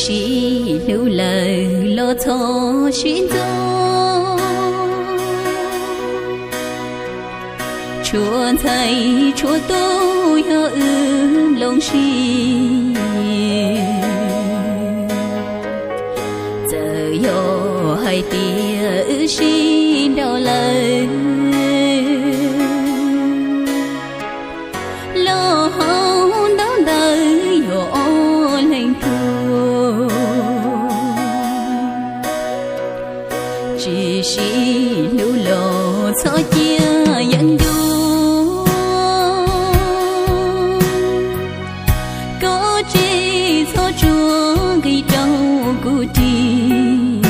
Sib hlub lawm los txhob sib ntxub, tshuav ntxhais tshuav tub yog wb nplooj siab. Txawm yog hais tias wb sib nrauj lawm, los hauv ntaub ntawv yog ob leeg tuag. Tsis sib hlub los txhob cia yeeb ncuab, koj tsis txhob tsuas nqis rau kuv ris.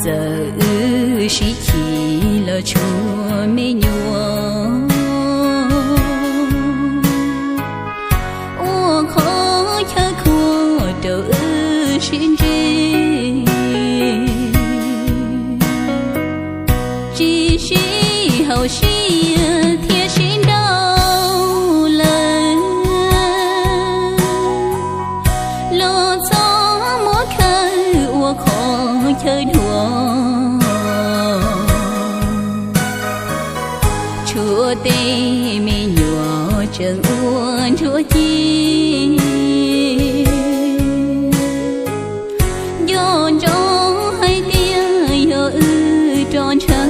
Txawm wb sib chim los tshuav me nyuam, ua qhov chaw khuam rau wb sib ntsib. Tsis sib haum siab thiab sib nrauj lawm, los txhob muab khawm ua qhov chaw dhuav. Tshuav tej me nyuam tseem ua nruab ci, nco ntsoov hais tias yog wb rov ntshaw.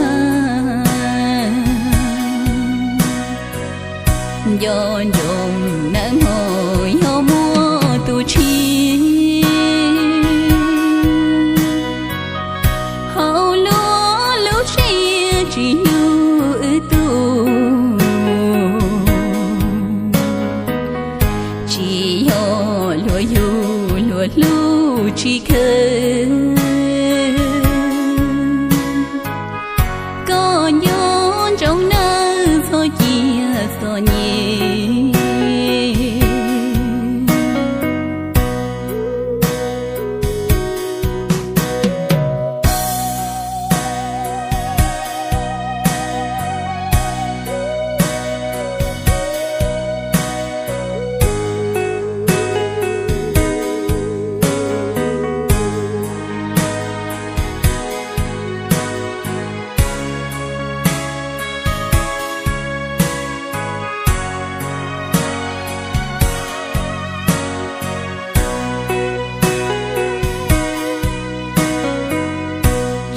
Nco ntsoov nawb mog yog muaj tus tshiab, hauv luag lub siab tsis hlub wb tug. Tsis yog luag yug luag hlub tsis kawg, koj nco ntsoov nawb txhob cia txom nyem.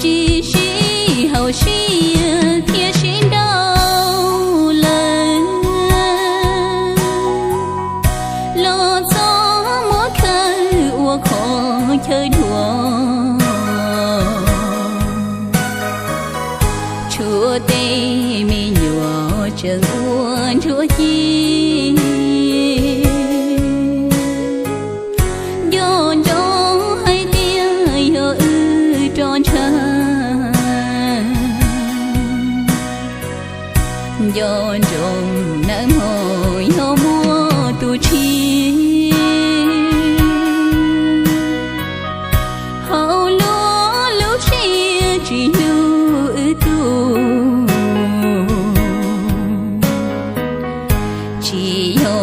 Tsis sib haum siab thiab sib nrauj lawm, los txhob muab khawm ua qhov chaw dhuav. Tshuav tej me nyuam tseem ua nruab ci, nco ntsoov hais tias yog wb rov ntshaw. Nco ntsoov nawb mog yog muaj tus tshiab, hauv luag lub siab tsis hlub wb tug. Tsis yog